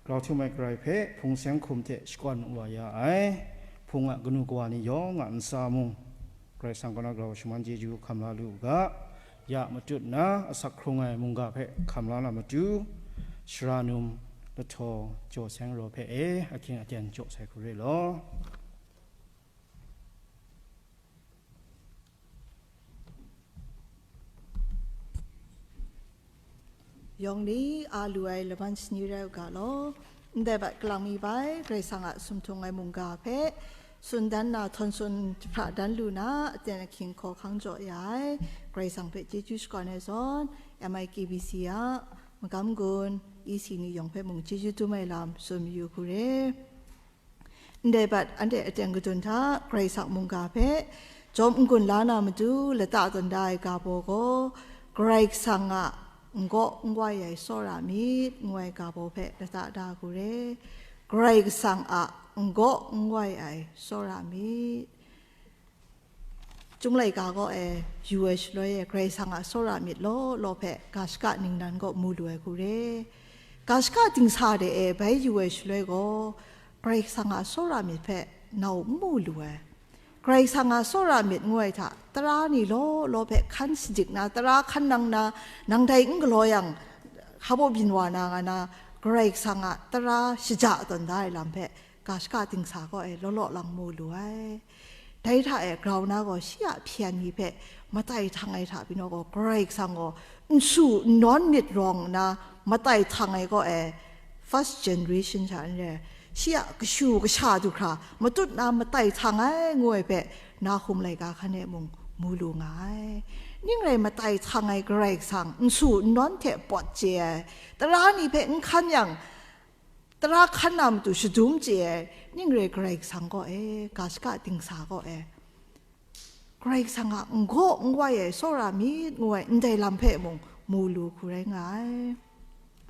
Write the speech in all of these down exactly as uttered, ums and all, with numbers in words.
Grau htum ai Karai hpe hpung seng hkum hte shakawn wa ya ai, hpung a kanu kawa ni yawng a ntsa mung, Karai Kasang kaw na grau shaman chyeju hkam la lu u ga, ya matut nna asak hkrung ai mungga hpe hkam la na matu, shara num lahtaw jaw seng raw hpe e ahkying aten jaw sai hku re law. Yawng ni a lu ai laman shani rai u ga law, ndai bat kalang mi bai Karai Kasang a sumhtung ai mungga hpe tsun dan na htawn tsun jahpra dan lu na, aten ahkying hkaw hkang jaw ya ai Karai Kasang hpe chyeju shakawn ai zawn, M I K B C a magam gun E C ni yawng hpe mung chyeju dum ai lam tsun mayu hku re. Ndai bat anhte aten kadun hta Karai Kasang mungga hpe jawm n-gun la na matu lata tawn da ai ga baw gaw, Karai Kasang a n-gaw n-gawai ai tsawra myit, ngu ai ga baw hpe lata da hku re. Karai Kasang a n-gaw n-gawai ai tsawra myit. Chyum laika gaw e, yu ai shaloi e, Karai Kasang a tsawra myit law law hpe ga shaka ningnan gaw mu lu ai hku re. Ga shaka dingsa de e bai yu ai shaloi gaw, Karai Kasang a tsawra myit hpe nau n mu lu ai. Karai Kasang a tsawra myit ngu ai hta, tara ni law law hpe hkan sadik na, tara hkan nang na, nang dai n galaw yang, hpa baw byin wa na nga na, Karai Kasang a tara shaja tawn da ai lam hpe, ga shaka dingsa gaw e law law lang mu lu ai. Dai hta e grau na gaw shi a hpyen ni hpe matai htang ai hta pyi naw gaw, Karai Kasang gaw n su n nawn myit rawng nna matai htang ai gaw e, first generation sha n re, shi a kashu kasha du hkra matut na matai htang ai ngu ai hpe, Nahum laika hkan e mung mu lu nga ai. Ning rai matai htang ai Karai Kasang n su n nawn hte pawt chye ai, tara ni hpe n hkan yang, tara hkan na matu shadum chye ai, ning rai Karai Kasang gaw e, ga shaka dingsa gaw e, Karai Kasang a n gaw n gawai ai tsawra myit ngu ai ndai lam hpe mung mu lu hku rai nga ai.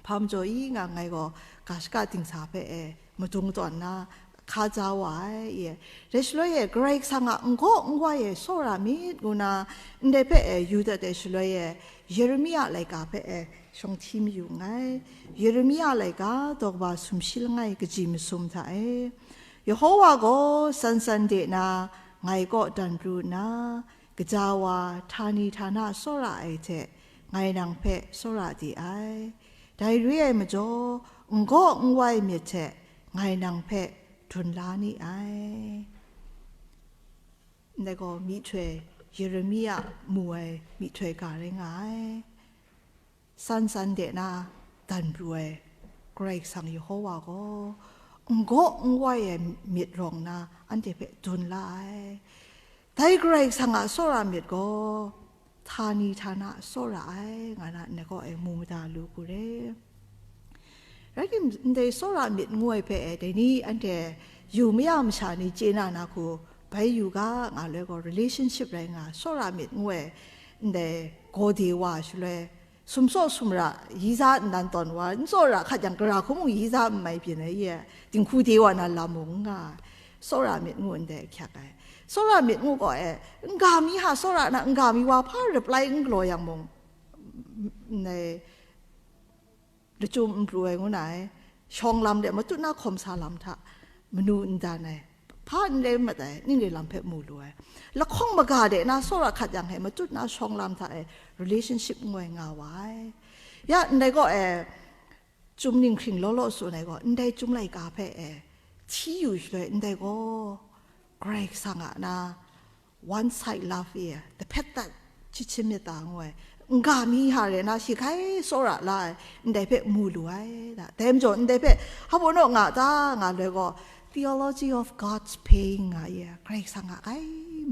Hpa majaw i nga, ngai gaw ga shaka dingsa hpe e madung tawn na hka ja wa ai, i. Dai shaloi e, Karai Kasang a n gaw n gawai ai tsawra myit ngu na ndai hpe e yu dat ai shaloi e, Yeremia laika hpe e shawng hti mayu nngai. Yeremia laika daw kaba sumshi langai kaji masum hta e, Yehowa gaw san san de na ngai kaw dan pru nna, kaja wa, htani htana tsawra ai hte ngai nang hpe tsawra di ai. Dai re ai majaw, n gaw n gawai myit hte ngai nang hpe dun la ni ai. Ndai gaw myihtoi, Yeremia mu ai myihtoi ga rai nga ai. San san de na dan pru ai Karai Kasang Yehowa gaw n gaw n gawai ai myit rawng nna anhte hpe dun la ai. Dai Karai Kasang a tsawra myit gaw htani htana tsawra ai, nga na ndai gaw e mu mada lu hku re. Rai tim, ndai tsawra myit ngu ai hpe e, dai ni anhte yu maya masha ni chye na na hku, bai yu ga nga loi gaw, relationship rai nga, tsawra myit ngu ai, ndai gaw de wa shaloi, sumsaw sumra yi za nnan tawn wa, n tsawra hkat yang, gara hku mung yi za n mai byin ai, ye, dinghku de wa na lam mung n nga ai, tsawra myit ngu ndai ahkyak ai. Tsawra myit ngu gaw e, n ga mi hta tsawra na, n ga mi wa hpa reply n galaw yang mung, ndai lachyum n pru ai ngu na ai, shawng lam de matut na hkawm sa lam hta manu n dan ai, hpa n rai mat ai, ning re lam hpe mu lu ai. Lahkawng maga de na tsawra hkat yang he matut na shawng lam hta e relationship n gawai nga wa ai. Ya, ndai gaw e, Chyum ninghkring law law tsun ai gaw, ndai Chyum laika hpe e hti yu shaloi, ndai gaw Karai Kasang a na one side love e, dahpet dat chyit chyim myit ta ngu ai, n ga mi hta re na shi hkai tsawra la ai, ndai hpe mu lu ai da. Dai majaw, ndai hpe hpa pawnaw nga ta nga loi gaw, theology of God's pain nga ye, Karai Kasang a kai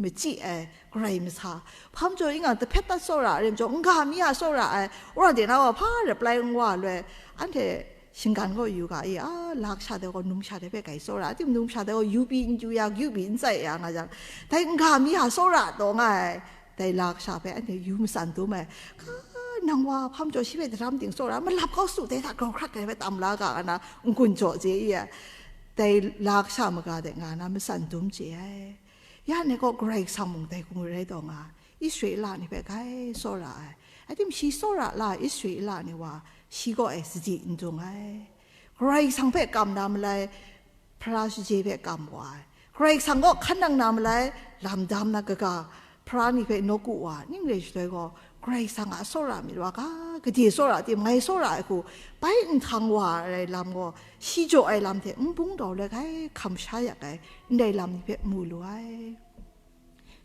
machyi ai, Karai masa, hpa majaw i nga, dahpet dat tsawra ai rai majaw, n ga mi a tsawra ai, wora de na wa hpa reply n wa loi, anhte shinggan gaw yu ga i, a, la kasha de gaw numsha de hpe kai tsawra, a tim numsha de gaw yu pyi n yu ya, yu pyi n tsai ya nga jang, dai n ga mi a tsawra taw nga ai, dai la kasha hpe anhte yu matsan dum ai, ka, nang wa hpa majaw shi hpe daram ting tsawra, malap kau su dai hta grau hkrat ai hpe tam la ga, nga na n-gun jaw chye i ai, dai la kasha maga de nga na matsan dum chye ai. Ya, ndai gaw Karai Kasang mung dai hku rai taw nga, Israela ni hpe kai tsawra ai. Atim shi tsawra la ai Israela ni wa, shi gaw e sadi n dung ai. Karai Kasang hpe kam na malai, hpara shaje hpe kam wa ai. Karai Kasang kaw hkan nang na malai, lam dam na kaga, hpara ni hpe nawku wa ai. Ning rai shaloi gaw, Karai Kasang a tsawra myit wa ga, gade tsawra tim, ngai tsawra ai hku, bai nhtang wa ai lam gaw, shi jaw ai lam hte n bung dau let ai, hkam sha yak ai, ndai lam ni hpe mu lu ai.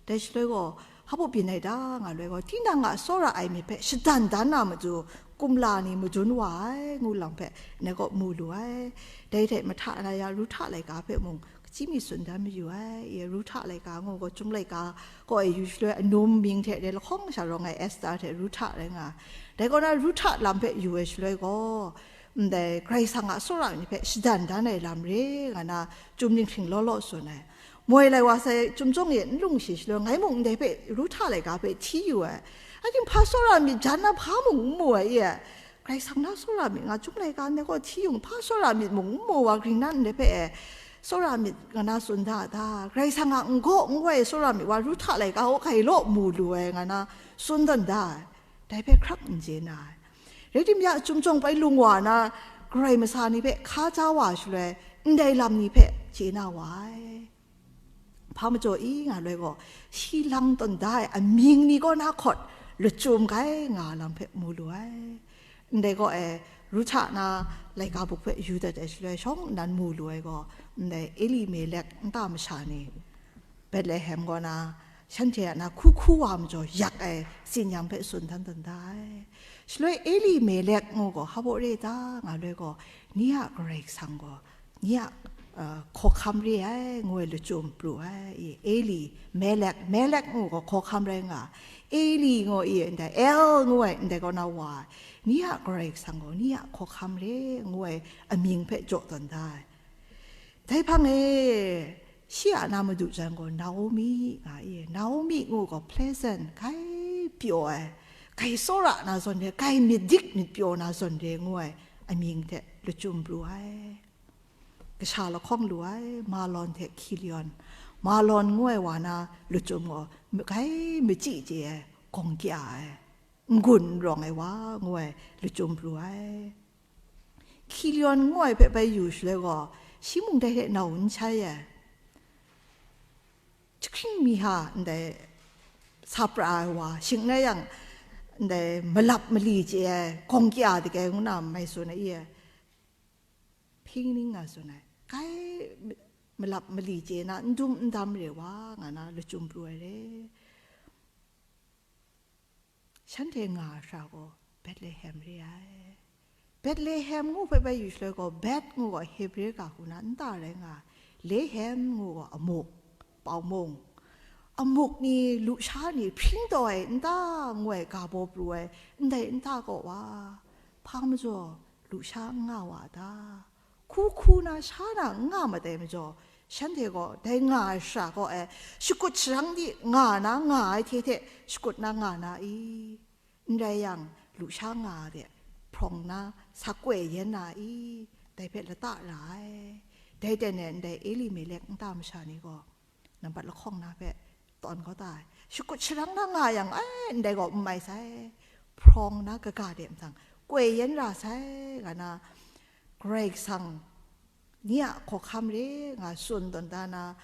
Dai shaloi gaw, hpa byin ai ta nga loi gaw, tinang a tsawra ai myit hpe shadan dan na matu, kumla ni madun wa ai, ngu lam hpe, ndai gaw mu lu ai. Dai hte mahta na ya, Ruhta laika hpe mung, kachyi mi tsun dan mayu ai. E, Ruhta laika ngu gaw, Chyum laika kaw e yu shaloi, anum mying hte dai lahkawng sha rawng ai Esta hte Ruhta rai nga ai. Dai kaw na, Ruhta lam hpe yu ai shaloi gaw, ndai Karai Kasang a tsawra ni hpe shadan dan ai lam re, nga na, Chyum ninghting law law tsun ai. Moi lai wa sai, Chyum chyawng e n lung shi shaloi, ngai mung ndai hpe, Ruhta laika hpe hti yu ai. Ating hpa tsawra myit jan na hpa mung n mu ai e. Karai Kasang na tsawra myit nga Chyum laika ndai gaw hti yung, hpa tsawra myit mung n mu wa, gring nan ndai hpe e, tsawra myit nga na tsun da ta? Karai Kasang a n gaw n wai tsawra myit wa, Ruhta laika kaw hkai law mu lu ai, nga na tsun dan da ai. Dai hpe hkrak n chye na ai. Rai timung, Chyum chyawng bai lung wa na, Karai masa ni hpe hka ja wa shaloi, ndai lam ni hpe chye na wa ai. Hpa majaw i nga loi gaw, shi lang tawn da ai amying ni kaw na hkawt lachyum gai nga lam hpe mu lu ai. Ndai gaw e, Ruhta na laika buk hpe yu dat ai shaloi, shawng nnan mu lu ai gaw, ndai Elimelek nta masha ni, Betlehem kaw na, shanhte a na hku hku wa majaw yak ai tsin-yam hpe tsun dan dan da ai. Shaloi Elimelek ngu gaw hpa baw re ta nga loi gaw, ni a Karai Kasang gaw, ni a, uh, hkawhkam re ai, ngu ai lachyum pru ai. I, Eli, Melek, Melek ngu gaw hkawhkam rai nga ai. Eli ngu i ndai, El ngu ai ndai kaw na wa ai. Ni a Karai Kasang gaw, ni a hkawhkam re, ngu ai amying hpe jaw tawn da ai. Dai hpang e, shi a na madu jan gaw Naomi nga i, Naomi ngu gaw pleasant, grai pyaw ai, grai tsawra na zawn re, grai myit dik myit pyaw na zawn re ngu ai amying hte lachyum pru ai. Kasha lahkawng lu ai, Malon hte Hkilion. Malon ngu ai wa na lachyum gaw, grai machyi chye ai, gawng kya ai, n-gun n rawng ai wa ngu ai lachyum pru ai. Hkilion ngu ai hpe bai yu shaloi gaw, shi mung dai hte nau n shai ai. Jahkring mi ha ndai sa pra ai wa, shing n rai yang, ndai malap mali chye ai, gawng kya dai ngu na mai tsun ai i, hping ning nga tsun ai, grai malap mali chye na, n dum n dam re wa, nga na lachyum pru ai re. Shanhte nga ai hkra gaw Betlehem re ai. Betlehem ngu hpe bai yu shaloi gaw, Bet ngu gaw Hebre ga hku na nta rai nga ai, Lehem ngu gaw amuk, pau mung. Amuk ni, lusha ni hpring taw ai nta ngu ai ga baw pru ai, ndai nta kaw wa, hpa majaw lusha n nga wa ta? Hku hku na sha na n nga mat ai majaw, shanhte gaw dai nga ai shara kaw e, shakut sharang di nga na nga ai hte hte shakut na nga na i? N rai yang, lusha nga de, hprawng na, sa koi yen na i? Dai hpe lata ra ai. Dai ten e ndai Elimelek nta masha ni gaw, nambat lahkawng na hpe tawn kau ta ai. Shakut sharang na nga yang, ai, ndai gaw n mai sai, hprawng na kaga de mahtang, koi yen ra sai, nga na, Karai Kasang ni a hkawhkam re nga tsun tawn da na,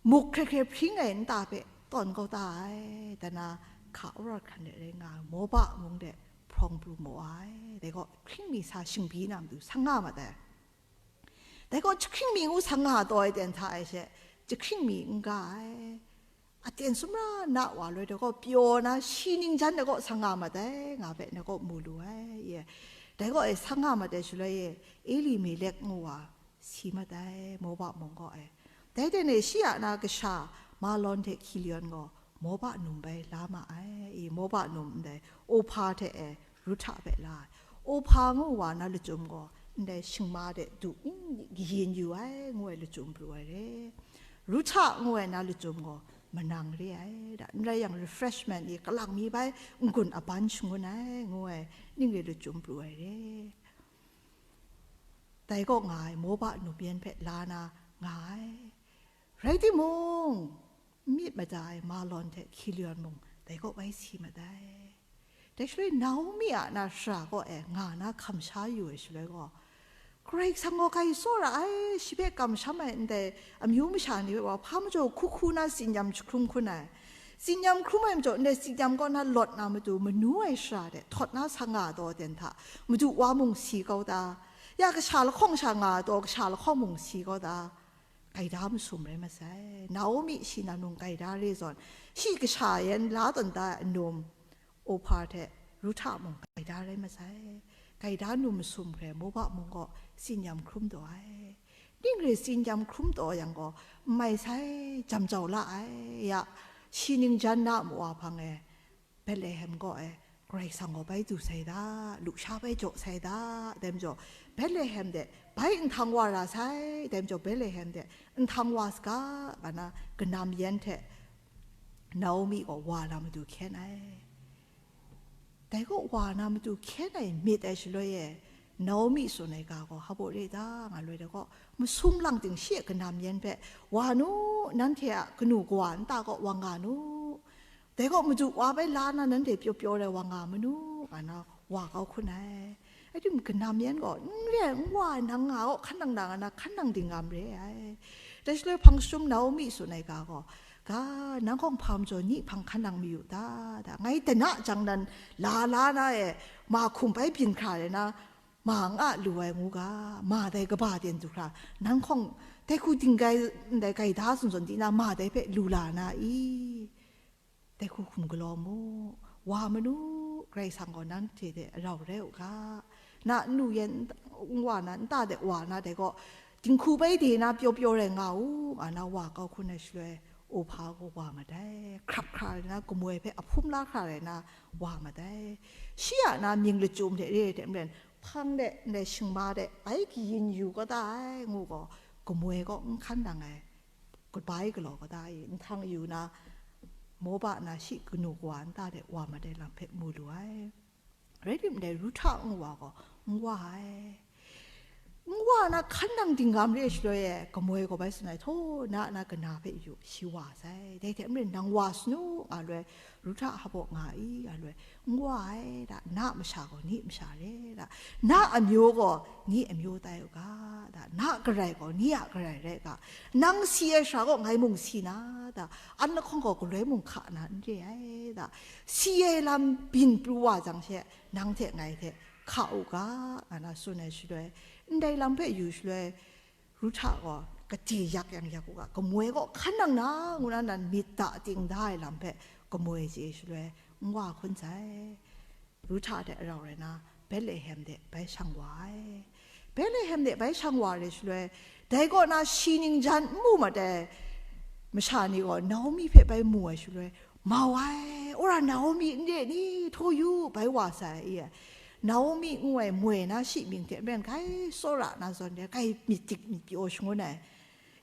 muk hkrai hkrai hpring ai nta hpe tawn kau ta ai, da na, hka wora hkran de rai nga ai, Moba mung de hprawng pru mu ai, dai gaw hkring mi sa shingbi na matu sa nga mat ai. Dai gaw jahkring mi ngu sa nga taw ai ten hta ai she, jahkring mi n ga ai. Aten sumra na wa loi dai gaw, pyaw na shi ning jan dai gaw sa nga mat ai, nga hpe dai gaw mu lu ai, ye. Dai gaw e sa nga mat ai shaloi e, Elimelek ngu wa si mat ai, Moba mung gaw e. Dai ten e shi a na kasha Malon hte Hkilion gaw Moba num bai la ma ai, i, Moba num ndai Ohpa hte e, Ruhta hpe la ai. Ohpa ngu wa na lachyum gaw, ndai shingma de du ning kayin yu ai, ngu ai lachyum pru ai re. Ruhta ngu ai na lachyum gaw, manang re ai, da, n rai yang, refreshment i, kalang mi bai n-gun aban shangun ai, ngu ai, ning re lachyum pru ai re. Dai kaw nga ai, Moba num yan hpe la na nga ai. Rai timung, n myit mada ai Malon hte Hkilion mung dai kaw bai si mat ai. Dai shaloi Naomi a na shara kaw e nga na hkam sha yu ai shaloi gaw, Karai Kasang gaw grai tsawra ai, shi hpe kamsham ai ndai amyu masha ni hpe wa hpa majaw hku hku na tsinyam jahkrum hkun ai. Tsinyam hkrum ai majaw ndai tsinyam kaw na lawt na matu manu ai shara de htawt na sa nga taw ten hta, madu wa mung si kau ta? Ya kasha lahkawng sha nga taw, kasha lahkawng mung si kau ta? Gaida masum rai masai. Naomi shi na nung gaida re zawn, shi kasha yan la tawn ta ai num Orpa hte Ruhta mung gaida rai masai. Gaida num masum hkrai Moba mung gaw tsinyam hkrum taw ai. Ning re tsinyam hkrum taw yang gaw, n mai sai, jam jau la ai. Ya, shi ningjan na a mawa hpang e, Betlehem kaw e, Karai Kasang gaw bai du sai da, lusha bai jaw sai da, dai majaw, Betlehem de bai nhtang wa ra sai, dai majaw, Betlehem de nhtang wa saga, nga na kanam yan hte Naomi gaw wa na matu hkyen ai. Dai gaw wa na matu hkyen ai myit ai shaloi e, Naomi tsun ai ga gaw hpa baw re ta nga loi dai gaw, masum lang ting shi a kanam yan hpe, wa nu, nanhte a kanu kawa nta kaw wa nga nu, dai gaw madu wa bai la na nanhte pyaw pyaw rai wa nga manu, nga na wa kau hkun ai. Adim kanam yan gaw, n re ai, n wa ai, nang nga gaw, hkan nang na nga na, hkan nang dingam re ai. Dai shaloi hpang shum Naomi tsun ai ga gaw, ga, nang hkawng hpa majaw ni hpang hkan nang mayu ta, da, ngai dana jang nan la la na e, ma hkum bai byin hkra rai na, ma nga lu ai ngu ga, ma dai kaba ten du hkra, nang hkawng dai hku dinggai ndai gaida zawn zawn di na, ma dai hpe lu la na i? Dai hku hkum galaw mu, wa manu, Karai Kasang gaw nanhte hte rau rai u ga, na nnu yan n wa na, nta de wa na, dai gaw dinghku bai de na pyaw pyaw rai nga u, nga na wa kau hkun ai shaloi, Orpa gaw wa madai. Hkrap hkra rai na, kamoi hpe ahpum la hkra rai na, wa madai. Shi a na mying lachyum hte re ai hte maren, hpang de ndai shingma de bai kayin yu kau ta ai, ngu gaw, kamoi gaw n hkan dang ai, kabai galaw kau ta i, nhtang yu na, Moba na shi kanu kawa nta de wa madai lam hpe mu lu ai. Rai tim ndai Ruhta ngu wa gaw n wa ai. N wa na hkan nang dingam re ai shaloi e, kamoi gaw bai tsun ai, htaw, na a na kana hpe yu, shi wa sai. Dai hte maren nang wa sanu, nga loi, Ruhta hpa baw nga i, nga loi, n wa ai, da, na a masha gaw ni a masha re, da, na a amyu gaw ni a amyu tai u ga, da, na a garai gaw ni a garai rai ga, nang si ai sara gaw ngai mung si na, da, an lahkawng gaw galoi mung hka na n re ai, da, si ai lam byin pru wa jang she, nang hte ngai hte hka u ga, nga na tsun ai shaloi, ndai lam hpe yu shaloi, Ruhta gaw kade yak yang yak u ga, kamoi gaw hkan nang na, ngu na nan myit da ting da ai lam hpe kamoi chye shaloi, n wa hkun sai. Ruhta hte rau rai na, Betlehem de bai shang wa ai. Betlehem de bai shang wa re shaloi, dai kaw na shi ningjan n mu mat ai masha ni gaw Naomi hpe bai mu ai shaloi, "Mau ai, wora Naomi n re ni? Htaw yu, bai wa sai," i ai. Naomi ngu ai moi na shi mying hte maren grai tsawra na zawn re, grai myit dik myit pyaw shangun ai.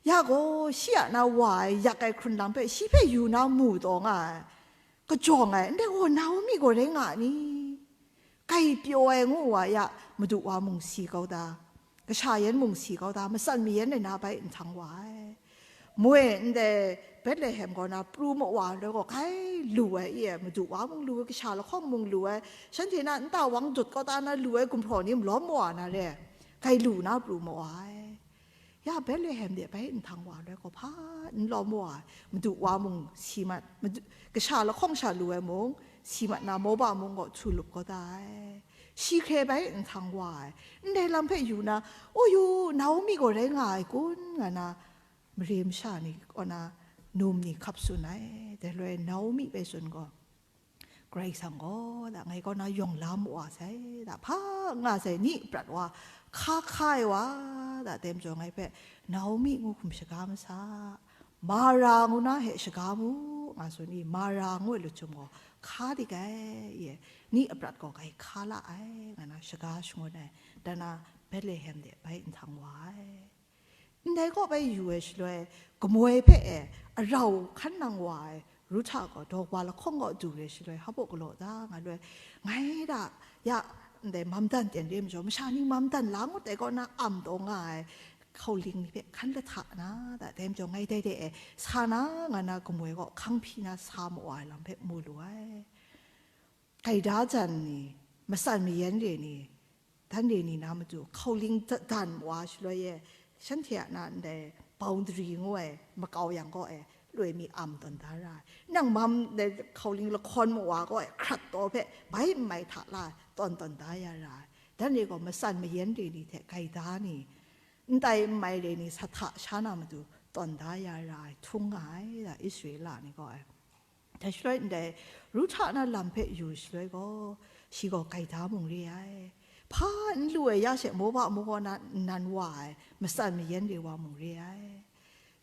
Ya gaw, shi a na wa ai yak ai hkrun lam hpe shi hpe yu na mu taw nga ai. Kajawng ai, ndai gaw Naomi gaw rai nga ni? Grai pyaw ai ngu wa ya, madu wa mung si kau ta, kasha yan mung si kau ta, matsan mayan ai na bai nhtang wa ai. Moi ndai Betlehem kaw na pru mawa ai gaw grai lu ai i e, madu wa mung lu ai, kasha lahkawng mung lu ai, shanhte na nta wang dut kau ta na lu ai gumhpraw ni malawm mawa na re, grai lu na pru mawa ai. Ya Betlehem de bai nhtang wa loi gaw hpa n lawm wa ai, madu wa mung si mat, madu, kasha lahkawng sha lu ai mung si mat na, Moba mung gaw htu lup kau ta ai. Shi hkrai bai nhtang wa ai, ndai lam hpe yu na, "O yu, Naomi gaw rai nga ai kun?" nga na, mare masha ni kaw na, num ni hkap tsun ai. Dai loi Naomi bai tsun gaw, Karai Kasang gaw, da, ngai kaw na yawng la mu wa sai, da, hpa n nga sai, ni prat wa, hka hka ai wa, da, dai majaw ngai hpe Naomi ngu hkum shaga masa, Mara ngu na hte shaga mu, nga tsun i, Mara ngu ai lachyum gaw hka dik ai, ye, ni a prat gaw grai hka la ai, nga na shaga shangun ai, dan na Betlehem de bai nhtang wa ai. Ndai kaw bai yu ai shaloi, kamoi hpe e arau hkan nang wa ai Ruhta gaw daw wa lahkawng kaw du re shaloi, hpa baw galaw ta nga loi, ngai da, ya, ndai mamdan ten re majaw, masha ni mamdan la ngut ai kaw na am taw nga ai hkauling ni hpe hkan lahta na, da, dai majaw ngai dai de e sa na, nga na kamoi kaw hkang hpyi na sa mawa ai lam hpe mu lu ai. Gaida jan ni, matsan mayan re ni, dan re ni na matu hkauling dan wa shaloi e, shanhte a na ndai boundary ngu ai makau yang gaw e, loi mi am tawn da ra ai. Nang mam dai hkauling lahkawn mawa gaw e, hkrat taw hpe bai n mai hta la ai, tawn tawn da ya ra ai. Dan re gaw matsan mayan re ni hte gaida ni, n tai n mai re ni sa hta sha na matu tawn da ya ra ai, htung nga ai, da Israela ni gaw ai. Dai shaloi ndai Ruhta na lam hpe yu shaloi gaw, shi gaw gaida mung re ai. Hpa n lu ai ya she Moba mung kaw na nnan wa ai, matsan mayan re wa mung re ai.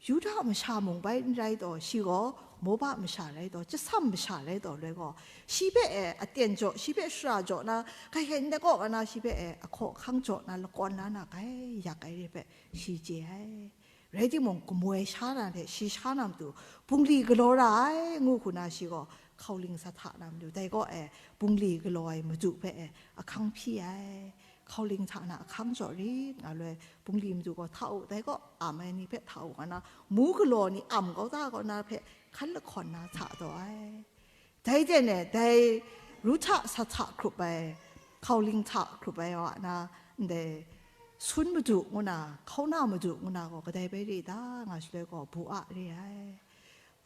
Yuda masha mung bai n rai taw, shi gaw Moba masha rai taw, chyasam masha rai taw loi gaw, shi hpe e aten jaw, shi hpe shara jaw na, kai kai ndai kaw na, shi hpe e ahkaw ahkang jaw na, lakawn la na, kai yak ai re hpe shi chye ai. Rai timung, kamoi sha na hte shi sha na matu, bungli galaw ra ai, ngu hku na shi gaw hkauling sa hta na matu, dai kaw e bungli galaw ai madu hpe e ahkang hpyi ai. Hkauling hta na ahkang jaw rit nga loi, bungli madu gaw hta u, dai kaw am ai ni hpe hta u nga na, mu galaw ni am kau ta kaw na hpe hkan lahkawn na hta taw ai. Dai ten e, dai Ruhta sa hta hkrup ai, hkauling hta hkrup ai wa na, ndai sun madu ngu na, hkauna madu ngu na gaw kadai bai re ta nga shaloi gaw, Bua re ai.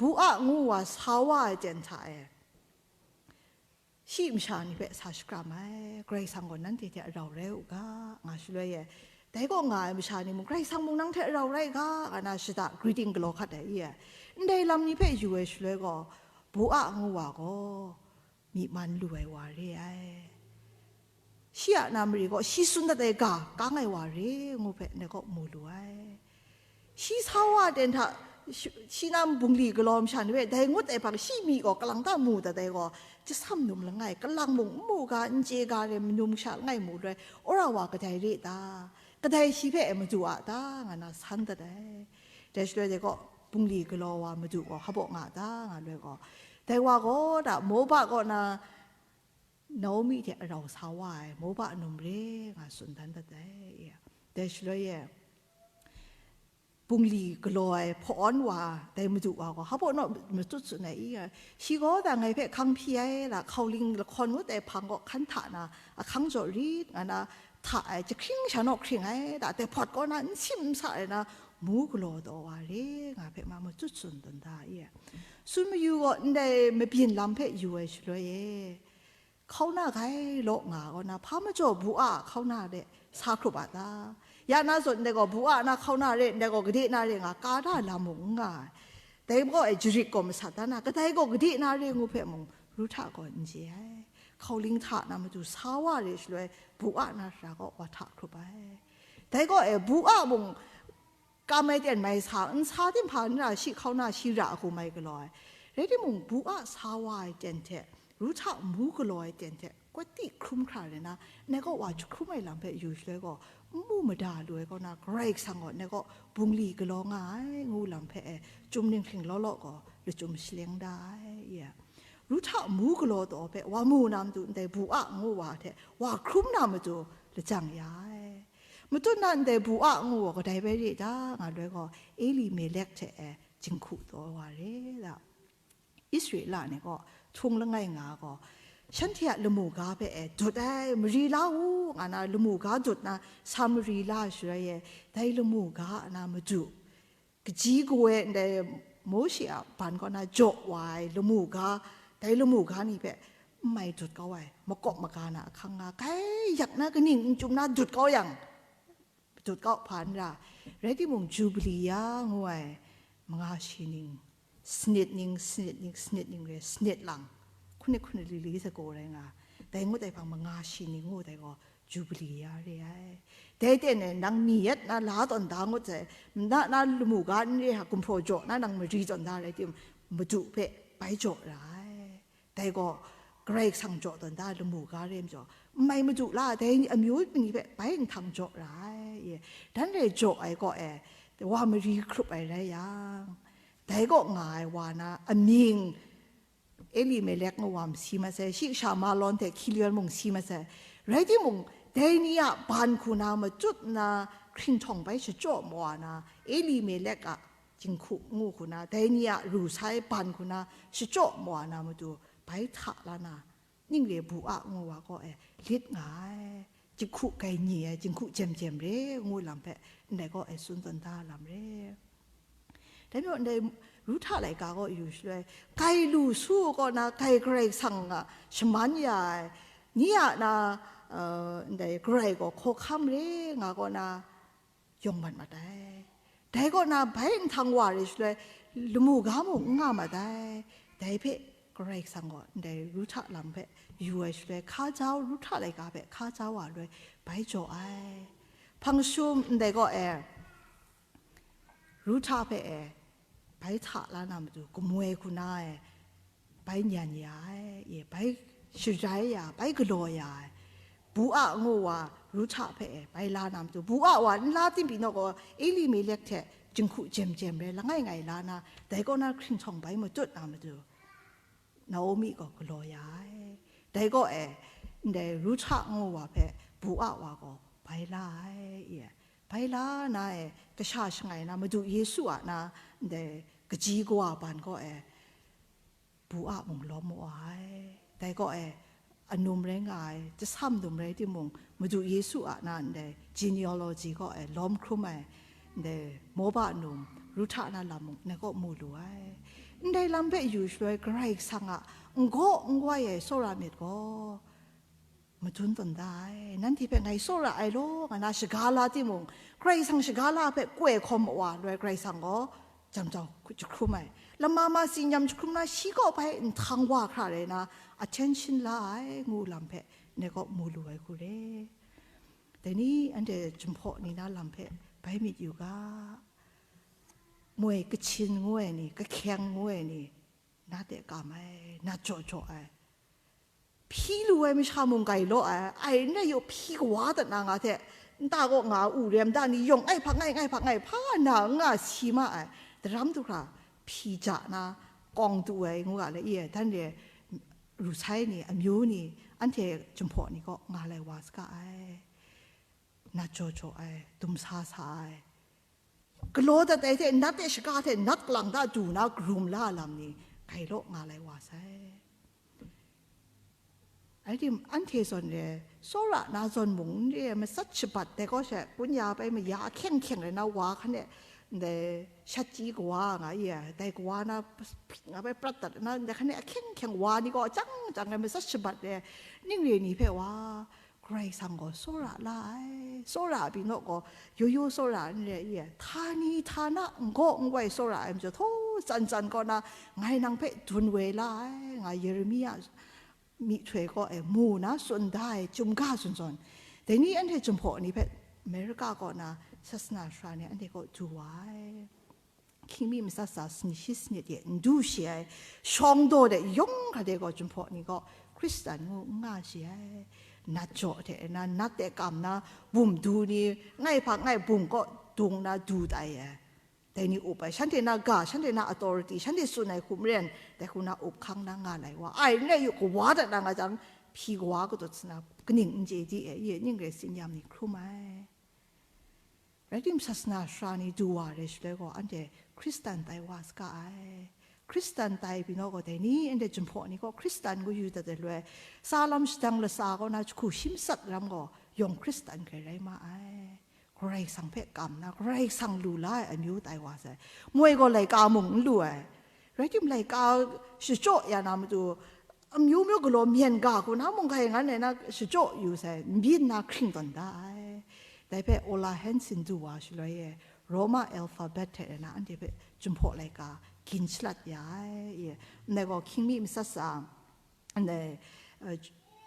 Bua ngu wa sa wa ai ten hta e, shi masha ni hpe sa shakram ai, Karai Kasang gaw nanhte hte rau rai u ga, nga shaloi e, dai kaw nga ai masha ni mung, Karai Kasang mung nang hte rau rai ga, nga na shada greeting galaw hkat ai i e. Ndai lam ni hpe yu ai shaloi gaw, Bua ngu wa gaw myi man lu ai wa re ai. Shi a na mari gaw shi tsun dat ai ga kang ai wa re ngu hpe ndai kaw mu lu ai. Shi sa wa ten hta, shi, shi na bungli galaw masha ni hpe dai ngut ai hpang, shi myi gaw kalang ta mu dat ai gaw, chyasam num langai, kalang mung n mu ga, n chye ga re, manu masha langai mu lu ai, wora wa kadai re ta? Kadai shi hpe e madu a ta? Nga na san dat ai. Dai shaloi dai gaw, bungli galaw wa madu gaw hpaw nga ta? Nga loi gaw, dai wa gaw da Moba kaw na Naomi hte arau sa wa ai, Moba num re nga tsun dan dat ai. Dai shaloi e, bungli galaw ai hpawn wa, dai madu wa gaw hpaw naw matut tsun ai i, shi gaw da ngai hpe hkang hpyi ai, la hkauling lahkawn ngut ai hpang gaw hkan hta na ahkang jaw rit nga na, hta ai jahkring sha naw hkring ai, da dai hpawt kaw na n sim n sa ai na, mu galaw taw wa re nga hpe ma matut tsun tawn da i. Tsun mayu gaw, ndai mabyin lam hpe yu ai shaloi e, hkauna grai law nga gaw na, hpa majaw Bua hkauna de sa hkrup a ta? Ya na zawn ndai gaw Bua na hkauna re, ndai gaw gade na re nga, ka da lam mung n nga ai. Dai gaw e jarit gaw masat da na, kadai gaw gade na re ngu hpe mung Ruhta gaw n chye ai. Hkauling hta na matu sa wa re shaloi, Bua na sara gaw wa hta hkrup ai. Dai gaw e Bua mung kam ai ten mai sa, n sa tim hpa n ra, shi hkauna shi ra a hku mai galaw ai. Rai timung, Bua sa wa ai ten hte, Ruhta mu galaw ai ten hte, kawti hkrum hkra rai na, ndai kaw wa jahkrum ai lam hpe yu shaloi gaw, n mu mada lu ai kaw na, Karai Kasang gaw ndai kaw bungli galaw nga ai, ngu lam hpe e, chyum ninghking law law gaw, lachyum shaleng da ai, ya. Ruhta mu galaw taw hpe wa mu na matu, ndai Bua ngu wa hte wa hkrum na matu lajang ya ai. Matut na ndai Bua ngu wa kadai bai re ta? Nga loi gaw, Elimelek hte e jinghku taw wa re da. Israela ni gaw htung langai nga gaw, shanhte a lamu ga hpe e dut ai, mari la u, nga na lamu ga dut na, sa mari la shaloi e, dai lamu ga na madu, kaji kawa ndai Mawshe a ban kaw na jaw wa ai lamu ga, dai lamu ga ni hpe n mai dut kau ai, makawp maga na ahkang nga, kai yak na kaning n chyum na dut kau yang, dut kau hpa n ra. Rai timung, Jubili ya ngu ai, manga shi ning, sanit ning, sanit ning, sanit ning re, sanit lang, hkunit hkunit li li sagu rai nga, dai ngut ai hpang manga shi ning ngu dai gaw, Jubili ya re ai. Dai ten e nang mi yet na la tawn da ngut sai, na, na lamu ga n re hta gumhpraw jaw na nang mari tawn da rai timung, madu hpe bai jaw ra ai. Dai gaw Karai Kasang jaw tawn da lamu ga re majaw, n mai madu la, dai ni amyu ni hpe bai nhtang jaw ra ai. Dan re jaw ai kaw e, wa mari hkrup ai rai yang, dai kaw nga ai wa na amying, Elimelek ngu wa masi masai, shi kasha Malon hte Kilion mung si masai. Rai timung, dai ni a ban hku na matut na hkringhtawng bai shachyaw mawa na, Elimelek a jinghku ngu hku na, dai ni a ru sai ban hku na shachyaw mawa na matu, bai hta la na, ning re Bua ngu wa kaw e lit nga ai. jinghku gai ni ai, jinghku jem jem re ngu lam hpe ndai kaw e tsun tawn da lam re. Dai majaw ndai Ruhta laika kaw yu shaloi, gai lu su kaw na gai Karai Kasang a shaman ya ai, ni a na, uh, ndai Karai gaw hkawhkam re nga kaw na yawng mat mat ai. Dai kaw na bai nhtang wa re shaloi, lamu ga mung n nga mat ai. Dai hpe Karai Kasang gaw ndai Ruhta lam hpe yu ai shaloi, hka jau, Ruhta laika hpe hka jau wa loi bai jaw ai. Hpang shum ndai kaw e, Ruhta hpe e, bai hta la na matu, kamoi hku na e, bai nyan ya ai, e, bai sharai ya, bai galaw ya ai, Boa ngu wa Ruhta hpe e, bai la na matu, Boa wa nla tim pyi naw gaw, Elimelek hte jinghku jem jem re langai ngai la na, dai kaw na hkringhtawng bai matut na matu, Naomi gaw galaw ya ai. Dai kaw e, ndai Ruhta ngu wa hpe Boa wa gaw bai la ai, e. Bai la na e, kasha shangai na, Madu Yesu a na, ndai kaji kawa ban kaw e, Boa mung lawm wa ai. Dai kaw e, anum rai nga ai, jasam num rai timung, Madu Yesu a na ndai genealogy kaw e lawm hkrum ai, ndai Moba num, Ruhta na lam mung, ndai kaw mu lu ai. Ndai lam hpe yu shaloi, Karai Kasang a n gaw n goi ai tsawra myit gaw, madun tawn da ai. Nanhte hpe ngai tsawra ai law, nga na shaga la timung, Karai Kasang shaga la hpe koi hkawm wa loi, Karai Kasang gaw jam jau jahkrum ai. Lama ma si nyam jahkrum na, shi kaw bai nhtang wa hkra rai na, attention la ai ngu lam hpe ndai kaw mu lu ai hku re. Dai ni anhte Jinghpaw ni na lam hpe bai myit yu ga, moi kachin ngu ai ni, kahkyeng ngu ai ni, na te kam ai, na jaw jaw ai. Hpyi lu ai masha mung gai law ai, ai n rai yaw hpyi kawa dat na nga hte, nta kaw nga u rem da ni yawng ngai hpak ngai, ngai hpak ngai, hpa na n nga si ma ai, daram du hkra hpyi ja na, kawng du ai ngu ga le, i, dan re, ru sai ni, amyu ni, anhte Jinghpaw ni kaw nga lai wa saga ai, nat jaw jaw ai, dum sa sa ai, galaw dat ai hte, nat e shaga hte nat kalang da du na, karum la lam ni, gai law nga lai wa sai. Ai tim, anhte zawn re, tsawra na zawn mung n re, matsat shabat dai kaw she, kun ya bai maya ahkyeng hkyeng rai na wa hkan e, ndai shat chyi kawa nga i, dai kawa na, nga bai prat dat na, ndai hkan e ahkyeng hkyeng wa ni gaw, jang jang ai matsat shabat re, ning re ni hpe wa, Karai Kasang gaw tsawra la ai, tsawra pyi naw gaw, yo yo tsawra n re i, htani htana n gaw n goi tsawra ai majaw, htaw tsan tsan kaw na, ngai nang hpe dun woi la ai, nga Yeremia myihtoi kaw e mu na tsun da ai chyum ga zawn zawn, dai ni anhte Jinghpaw ni hpe America kaw na sasana sara ni anhte kaw du wa ai. Hkying mi matsat tsa sani shi sanit e n du shi ai, shawng daw de yawng hkra de gaw Jinghpaw ni gaw Hkristan ngu n nga shi ai. Nat jaw hte na, nat de kam na, bum du ni, ngai hpa ngai bum kaw dung na du tai ai. Dai ni up ai, shanhte na ga, shanhte na authority, shanhte tsun ai hku maren, dai hku na up hkang na nga lai wa ai, n rai yu, kawa dat na nga jang, hpyi kawa katut sa na, kaning n chye di e, ye ning rai tsin yam ni hkrum ai. Rai tim, sasana sara ni du wa re shaloi gaw, anhte Hkristan tai wa saga ai. Hkristan tai pyi naw gaw, dai ni anhte Jinghpaw ni gaw Hkristan ngu yu dat ai loi, sa lam shadang latsa kaw na jahku shi matsat ram gaw, yawng Hkristan hkrai rai ma ai. Karai Kasang hpe kam na, Karai Kasang lu la ai amyu tai wa sai. Moi gaw laika mung n lu ai. Rai tim, laika shachyaw ya na matu, amyu myu galaw myen ga hku na mung hkai ngan ai na shachyaw yu sai, n byin na hkring tawn da ai. Dai hpe Ola Hanson du wa shaloi e, Roma alphabet hte na anhte hpe Jinghpaw laika gin shalat ya ai. Ndai gaw hkying mi matsat tsa, ndai, eh,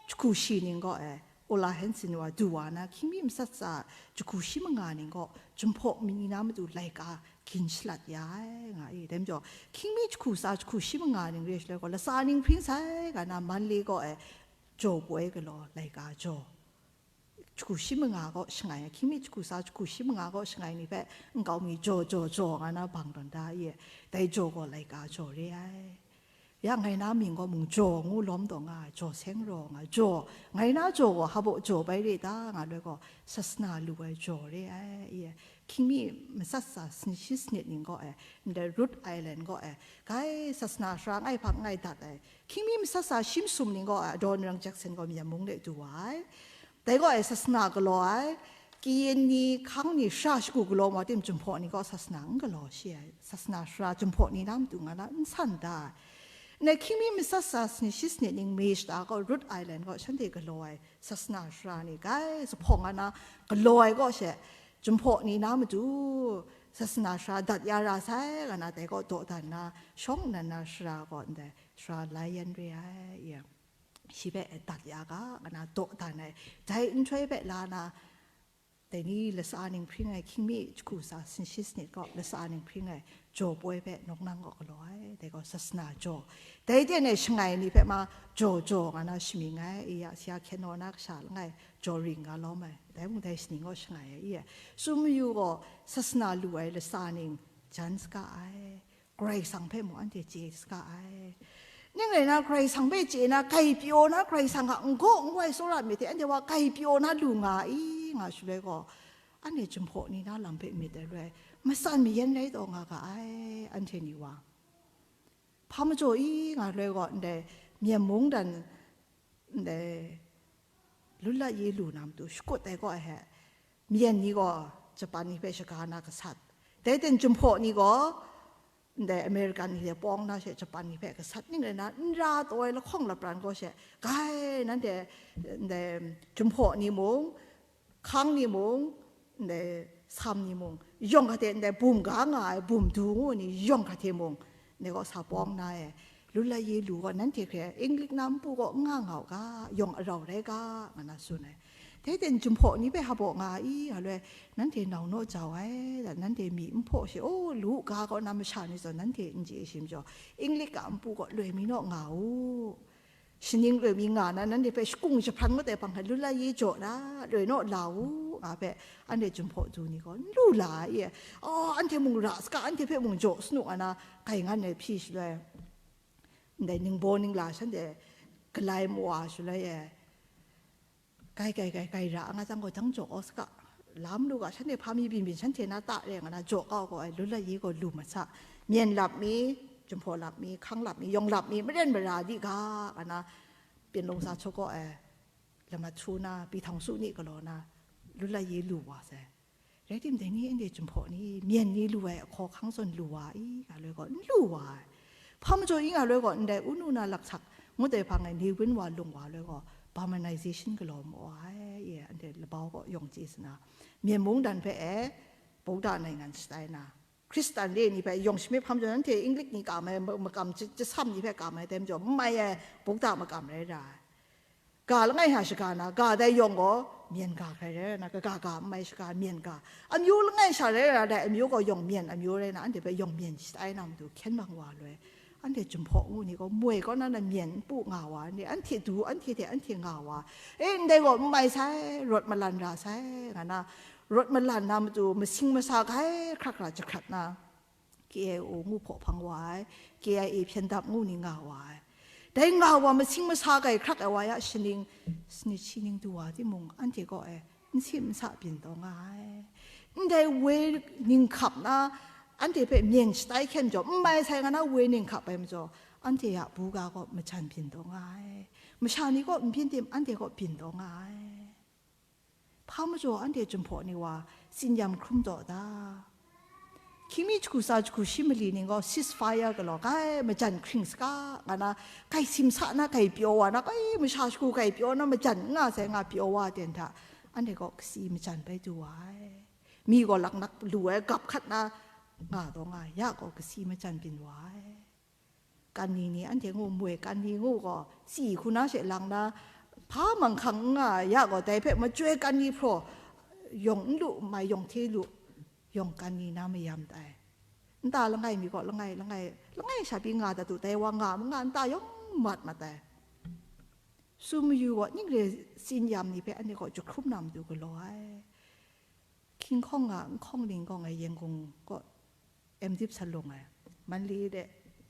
jahku shi ning gaw, eh, Ola Hanson wa du wa na, hkying mi matsat tsa jahku shi manga ning gaw, Jinghpaw mi na matu laika gin shalat ya ai, nga i. Dai majaw, hkying mi jahku tsa jahku shi manga ning re shaloi gaw, latsa ning hpring sai ga na, Manli gaw, eh, jaw poi galaw laika jaw. Jahku shi manga kaw shangai ai, hkying mi jahku tsa jahku shi manga kaw shangai ni hpe nkau mi jaw, jaw, jaw nga na bang tawn da i, dai jaw gaw laika jaw re ai. Ya ngai na mying gaw mung jaw ngu lawm taw nga ai, jaw seng raw nga ai, jaw, ngai na jaw gaw hpaw jaw bai re ta nga loi gaw, sasana lu ai jaw re ai, i, hkying mi matsat tsa sani shi sanit ning gaw e, ndai Rhode Island gaw e, gai sasana sara ngai hpa ngai dat ai, hkying mi matsat tsa shi masum ning gaw e, Adoniram Judson gaw Myen mung de du wa ai. Dai gaw ai sasana galaw ai, kayin ni, hkang ni, sara shagu galaw ma tim, Jinghpaw ni gaw sasana n galaw shi ai, sasana sara Jinghpaw ni na matu nga na n san da ai. Ndai hkying mi matsat sa sanit shi sanit ning May shata gaw Rhode Island gaw shanhte galaw ai sasana sara ni grai zuphpawng nga na galaw ai gaw she, Jinghpaw ni na matu sasana sara dat ya ra sai, nga na dai gaw dawdan na, shawng nnan na sara gaw ndai sara Lion re ai, ya. Shi hpe dat ya ga, nga na dawdan ai. Dai nhtoi hpe la na, dai ni lasa ning hpring ai, hkying mi jahku sa sanit shi sanit gaw lasa ning hpring ai, jaw poi hpe nawk nang gaw galaw ai, dai gaw sasana jaw. Dai ten e shangai ni hpe ma jaw jaw nga na shamying ai, i ya, sia hkyen naw na kasha langai jaw ring nga lawm ai, dai mung dai shaning gaw shangai ai, i ya. Tsun mayu gaw sasana lu ai lasa ning jan saga ai. Karai Kasang hpe mung anhte chye saga ai. Ning rai na, Karai Kasang hpe chye na, grai pyaw na, Karai Kasang a n gaw n wai tsawra myit hte anhte wa grai pyaw na lu nga i, nga shaloi gaw, anhte Jinghpaw ni na lam hpe myit ai loi, matsan mayan rai taw nga ga ai, anhte ni wa. Hpa majaw i, nga loi gaw, ndai Myen mungdan, ndai Lulat Ye Lu na matu shakut ai gaw he, Myen ni gaw Japan ni hpe shaga na gasat, dai ten Jinghpaw ni gaw ndai American ni hte pawng na she Japan ni hpe gasat ning rai na, n ra taw ai lahkawng lapran gaw she, grai nanhte ndai Jinghpaw ni mung, hkang ni mung, ndai sam ni mung, yawng hkra hte ndai bum ga nga ai bum du ngu ni yawng hkra hte mung, ndai gaw sa pawng na e, Lulat Ye Lu gaw nanhte hkre English na npu gaw n nga nga u ga, yawng arau rai ga, nga na tsun ai. Dai ten Jinghpaw ni hpe hpaw nga i, nga loi, nanhte nau naw jau ai, nanhte myi n hpaw she, o, lu ga kaw na masha ni zawn nanhte n chye shi majaw, English a npu gaw loi mi naw nga u. Shaning loi mi nga na, nanhte hpe shakung jahpran ngut ai hpang hkai, Lulat Ye jaw na, loi naw la u, nga hpe, anhte Jinghpaw du ni gaw n lu la ai, e, aw, anhte mung ra saga, anhte hpe mung jaw sanu nga na, grai ngan ai hpyi shaloi, ndai ningbaw ningla shanhte galai mawa shaloi e, grai, grai, grai, grai ra nga jang gaw, dang jaw kau saga, lam lu ga, shanhte hpa mi byin byin shanhte na ta re nga na jaw kau gaw ai, Lulat Ye gaw lu masa, Myen lap mi, Jinghpaw lap mi, hkang lap mi, yawng lap mi, maren mara di ga, nga na, Pyin Lung Sa Chawk gaw ai, lamat htu na, Pi Htawng Su ni galaw na, Lulat Ye lu wa sai. Rai tim, dai ni anhte Jinghpaw ni, Myen ni lu ai ahkaw hkang zawn lu wa i, nga loi gaw, n lu wa ai. Hpa majaw i, nga loi gaw, ndai Unu na Laksak ngut ai hpang e ni wun wa lung wa loi gaw, Burmanization galaw maw ai, e, anhte labau gaw yawng chye sa na, Myen mungdan hpe e, Buddha naingan shatai na, Hkristan re ni hpe yawng shamyip hkam jaw, nanhte English ni kam ai, ma-, makam ja-, jasam ni hpe kam ai, dai majaw, n mai ai, Buddha makam rai ra ai. Ga langai hta shaga na, ga dai yawng gaw, Myen ga hkrai rai na, kaga ga n mai shaga, Myen ga. Amyu langai sha rai ra dai, amyu gaw yawng Myen amyu rai na, anhte hpe yawng Myen shatai na matu hkyen mang wa loi. Anhte Jinghpaw ngu ni gaw, moi kaw na na Myen npu nga wa, anhte, anhte du, anhte hte anhte nga wa. E, ndai gaw n mai sai, rawt malan ra sai, nga na, rawt malan na matu masing masa grai hkrak hkra jahkrat na, K I O ngu hpaw hpang wa ai, K I A hpyen dap ngu ni nga wa ai. Dai nga wa masing masa grai hkrak ai wa ya shaning, sanit shi ning du wa timung, anhte gaw e, n si n sa byin taw nga ai. Ndai woi ninghkap na, anhte hpe Myen shatai hkyen jaw, n mai sai nga na woi ninghkap ai majaw, anhte a buga gaw majan byin taw nga ai. Masha ni gaw n byin tim, anhte gaw byin taw nga ai. Hpa majaw anhte Jinghpaw ni wa tsin-yam hkrum taw ta? Hkying mi jahku tsa jahku shi mali ning gaw ceasefire galaw, grai majan hkring saga, nga na, grai simsa na, grai pyaw wa na, grai masha shagu grai pyaw na, majan n nga sai nga pyaw wa ten hta, anhte gaw kasi majan bai du wa ai. Mi gaw laknak lu ai gap hkat na nga taw nga, ya gaw kasi majan byin wa ai. Kan ni ni anhte ngu moi, kan ni ngu gaw, tsi hku na she lang na, hpa manghkang n nga ya gaw, dai hpe machyoi kan ni hpraw, yawng n lu n mai, yawng hte lu, yawng kan ni na mayam tai. Nta langai mi gaw, langai, langai, langai sha pyi nga dat u, dai wa nga ma nga, nta yawng mat mat ai. Tsun mayu gaw, ning re tsin-yam ni hpe anhte gaw jahkrum na matu galaw ai. Hkying hkawng nga, n hkawng ning gaw ngai Yangon kaw M.Div sa lung ai, Mandalay de,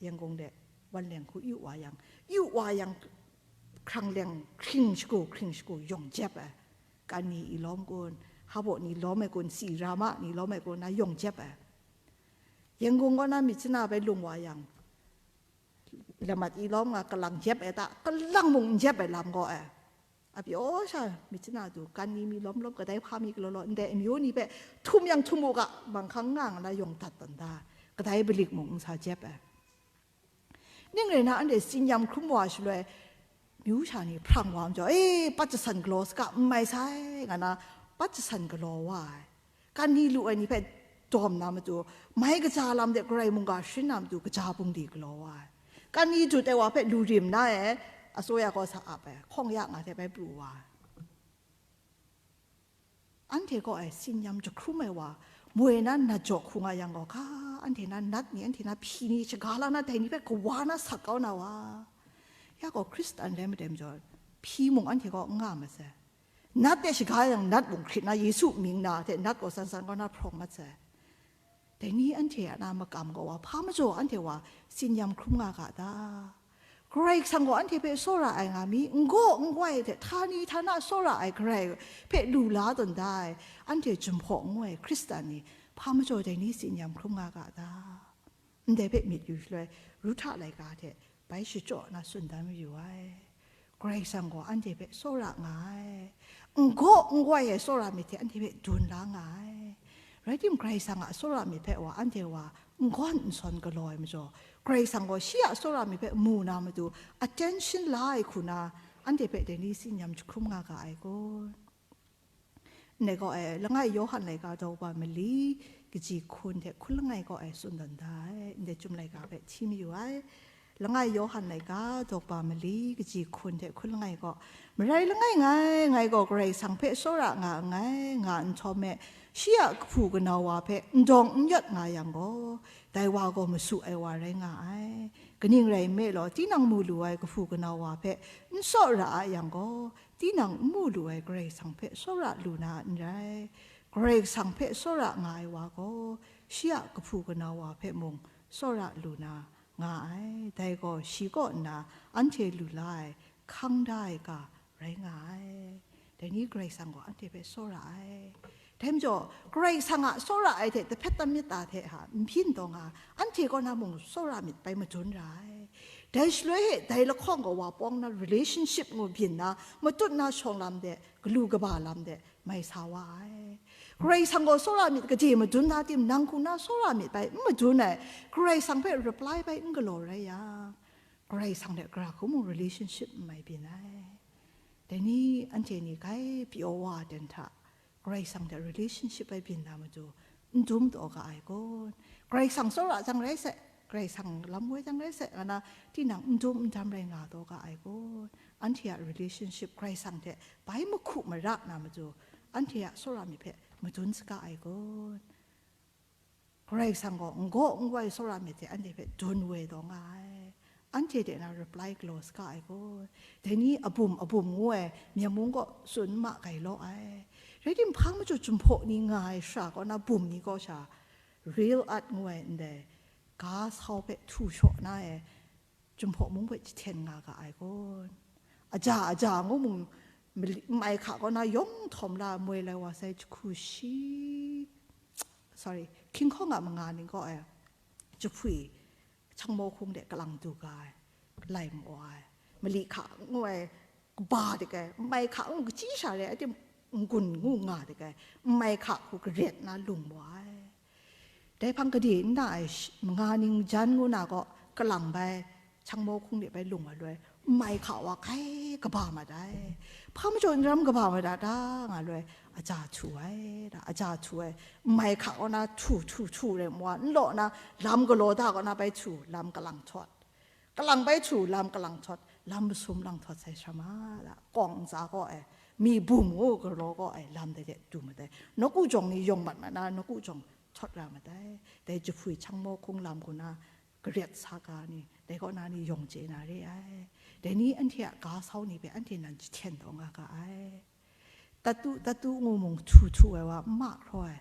Yangon de, wan leng hku yu wa yang, yu wa yang, hkrang leng hkring shagu, hkring shagu, yawng jep ai. Kan ni i lawm kun, hpaw ni lawm ai kun, si rama ni lawm ai kun, na yawng jep ai. Yangon kaw na myit chana bai lung wa yang, lamat i lawm nga, kalang jep ai ta, kalang mung n jep ai lam gaw ai. A pyaw sha myit chana du, kan ni mi lawm lawm, kadai hpa mi galaw law, ndai amyu ni hpe htum yang htum u ga, manghkang nga nga na yawng dat tawn da, kadai balik mung n sa jep ai. Ning rai na, anhte tsin yam hkrum wa shaloi, myu sha ni hprang wa majaw, e, pat jasan galaw saga, n mai sai, nga na, pat jasan galaw wa ai. Kan ni lu ai ni hpe dawm na matu, mai kaja lam de garai mungga sharin na matu, kaja bungli galaw wa ai. Kan ni dut ai wa hpe lu rim na e, asuya kaw sa ap ai, hkawng ya nga hte bai pru wa ai. Anhte kaw e tsin yam jahkrum ai wa, moi na nat jaw hku nga yang gaw, ga, anhte na nat ni, anhte na hpyi ni, shaga la na dai ni hpe kawa na sat kau na wa. Ya gaw, Hkristan rai matem jaw, hpyi mung anhte kaw n nga masai. Nat de shaga yang, nat mung hkrit na, Yesu mying na hte nat gaw san san kau na hprawng mat sai. Dai ni anhte a na makam gaw wa, hpa majaw anhte wa tsin yam hkrum nga ga ta? Karai Kasang gaw anhte hpe tsawra ai nga mi, n gaw n goi hte htani htana tsawra ai Karai hpe lu la tawn da ai, anhte Jinghpaw ngu ai Hkristan ni, hpa majaw dai ni tsin yam hkrum nga ga ta? Ndai hpe myit yu shaloi, Ruhta laika hte bai shachyaw na tsun dan mayu ai. Karai Kasang gaw anhte hpe tsawra nga ai. N gaw n goi ai tsawra myit hte anhte hpe dun la nga ai. Rai timung, Karai Kasang a tsawra myit hpe wa, anhte wa n gawn n sawn galaw ai majaw, Karai Kasang gaw shi a tsawra myit hpe mu na matu, attention la ai hku na, anhte hpe dai ni tsin yam jahkrum nga ga ai kun? Ndai kaw e, langai Yawhan laika daw ba mali, kaji hkun hte hkun langai kaw e tsun dan da ai. Ndai Chyum laika hpe hti mayu ai. Langai Yawhan laika daw ba mali, kaji hkun hte hkun langai kaw, marai langai ngai, ngai gaw Karai Kasang hpe tsawra nga nngai, nga nhtawm e, shi a kahpu kanau wa hpe n dawng n yawt nga yang gaw, dai wa gaw masu ai wa rai nga ai. Kaning rai nme law, tinang mu lu ai kahpu kanau wa hpe n tsawra a yang gaw, tinang n mu lu ai Karai Kasang hpe tsawra lu na n rai. Karai Kasang hpe tsawra nga ai wa gaw, shi a kahpu kanau wa hpe mung tsawra lu na nga ai. Dai gaw shi kaw nna anhte lu la ai hkang da ai ga rai nga ai. Dai ni Karai Kasang gaw anhte hpe tsawra ai. Dai majaw, Karai Kasang a tsawra ai hte dahpyat dahmyit ta hte ha, n byin taw nga, anhte kaw na mung tsawra myit bai madun ra ai. Dai shaloi he, dai lahkawng gaw wa pawng na relationship ngu byin na, matut na shawng lam de, galu kaba lam de, mai sa wa ai. Karai Kasang gaw tsawra myit gade madun na tim, nang hku na tsawra myit bai n madun ai, Karai Kasang hpe reply bai n galaw rai yang, Karai Kasang hte gara hku mung relationship n mai byin ai. Dai ni anhte ni grai pyaw wa ten hta, Karai Kasang hte relationship bai byin na matu, n dum taw ga ai kun? Karai Kasang tsawra jang rai sai, Karai Kasang lam woi jang rai sai, nga na, tinang n dum n dam rai nga taw ga ai kun? Anhte a relationship Karai Kasang hte bai mahku mara na matu, anhte a tsawra myit hpe madun saga ai kun? Karai Kasang gaw n gaw n goi tsawra myit hte anhte hpe dun woi taw nga ai. Anhte de na reply galaw saga ai kun? Dai ni a bum a bum ngu ai, myen mung kaw tsun ma gai law ai. Rai timung, hpa majaw Jinghpaw ni nga ai shara kaw na bum ni kaw sha, real art ngu ai ndai ga sau hpe htu shaw na e, Jinghpaw mung hpe jahten nga ga ai kun? Aja aja ngu mung, mali-, mai hka kaw na yawng htawm la moi lai wa sai, jahku shi, sorry, hkinghkawng a manga ning kaw e, jahpwi, changmawk hkung de kalang du ga ai, lai maw ai. Mali hka ngu ai, kaba dik ai, mai hka ngu kachyi sha re ai, n-gun ngu nga dik ai, mai hka hku garet na lung maw ai. Dai hpang gade nna ai sh-, manga ning jan ngu na gaw, kalang bai, changmawk hkung de bai lung wa loi, mai hka wa hkai kaba mat ai. Hpa majaw n ram kaba mat ai ta nga loi, aja htu ai, da, aja htu ai, mai hka kaw na htu, htu, htu rai mawa, n law na, lam galaw da kaw na bai htu, lam kalang htawt. Kalang bai htu, lam kalang htawt, lam masum lang htawt sai sara ma, da, kawng ntsa kaw ai, mi bum ngu galaw kaw ai, lam dai de du mat ai. Nawku jawng ni yawng mat mat na, nawku jawng htawt ra mat ai. Dai jahpwi changmawk hkung lam hku na, garet sa ga ni, dai kaw na ni yawng chye na re ai. Dai ni anhte a ga sau ni hpe anhte nan jahten taw nga ga ai. Tatu, tatu ngu mung htu htu ai wa n ma hkraw ai.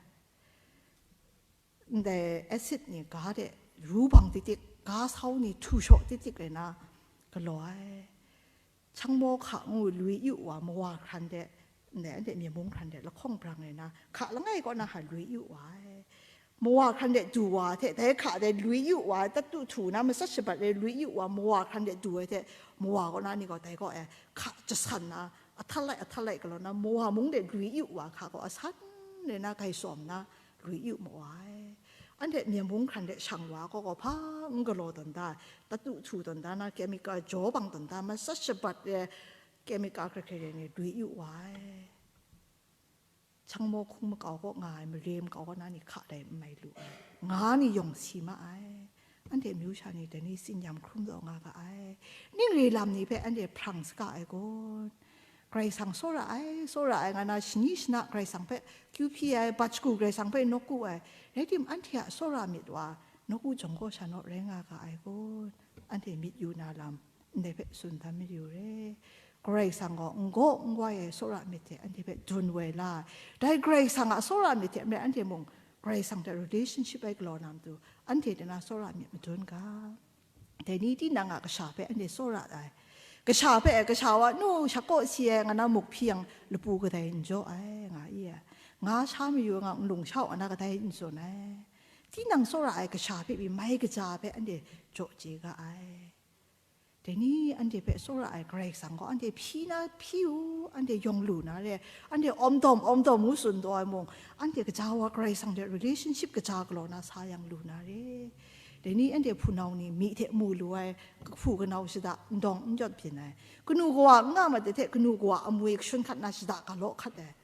Ndai acid ni ga de ru bang tik tik, ga sau ni htu shaw tik tik rai na galaw ai. Changmawk hka ngu lui yu wa, mawa hkran de, ndai anhte myen mung hkran de lahkawng brang rai na, hka langai kaw na ha lui yu wa ai. Mawa hkran de du wa hte, dai hka de lui yu wa ai, tatu htu na matsat shabat de lui yu wa, mawa hkran de du ai hte, mawa kaw na ni gaw dai kaw e hka jasan na, Ahtalai, ahtalai galaw na, Mowa mung de lui yu wa hka gaw, asan le na gai sawm na lui yu ma wa ai. Anhte myen mung hkran de shang wa gaw, gaw hpa n galaw tawn da, tatu htu tawn da na, chemical jaw bang tawn da, masat shabat de chemical hkrai hkrai de ni lui yu wa ai. Changmaw hkung makau kaw nga ai, mare makau kaw na ni hka dai n mai lu ai, nga ni yawng si ma ai. Anhte amyu sha ni dai ni tsin-yam hkrum taw nga ga ai. Ning re lam ni hpe anhte hprang saga ai kun? Karai Kasang tsawra ai, tsawra ai nga na, shani shana Karai Kasang hpe kyu hpyi ai, bat shagu Karai Kasang hpe nawku ai, rai tim, anhte a tsawra myit wa nawku jawng gaw sha naw rai nga ga ai kun? Anhte myit yu na lam ndai hpe tsun dan mayu re. Karai Kasang gaw n gaw n gawai ai tsawra myit hte anhte hpe dun woi la ai. Dai Karai Kasang a tsawra myit hte anhte mung Karai Kasang hte relationship ai galaw na matu, anhte de na tsawra myit madun ga. Dai ni tinang a kasha hpe anhte tsawra ai. Kasha hpe, kasha wa nu shakaw si ai nga na muk hpyi yang lapu kadai n jaw ai, nga i ai. Nga sha mayu nga nlung shau ana kadai n tsun ai. Tinang tsawra ai kasha hpe pyi mai kaja hpe anhte jaw chye ga ai. Dai ni anhte hpe tsawra ai Karai Kasang gaw anhte hpyi na hpyi u, anhte yawng lu na re, anhte awm dawm awm dawm ngu tsun taw ai mung, anhte kaja wa Karai Kasang hte relationship kaja galaw na sa yang lu na re. Dai ni anhte hpunau ni myi hte mu lu ai, kahpu kanau shada, ndawng n jawt byin ai, kanu kawa n nga mat de hte, kanu kawa amwi kashun hkat na shada galaw hkat ai.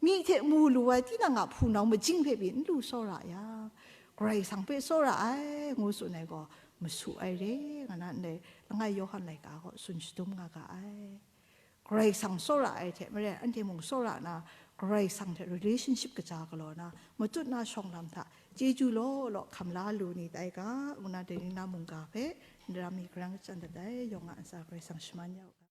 Myi hte mu lu ai tinang a hpunau majing hpe pyi n lu tsawra yang, Karai Kasang hpe tsawra ai ngu tsun ai gaw masu ai re, nga na ndai langai Yawhan laika gaw tsun shadum nga ga ai. Karai Kasang tsawra ai hte maren anhte mung tsawra na, Karai Kasang hte relationship kaja galaw na, matut na shawng lam hta chyeju law law hkam la lu ni tai ga, ngu na dai ni na mungga hpe ndaram mi karang kachyan dat ai, yawng a ntsa Karai Kasang shaman ya u ga.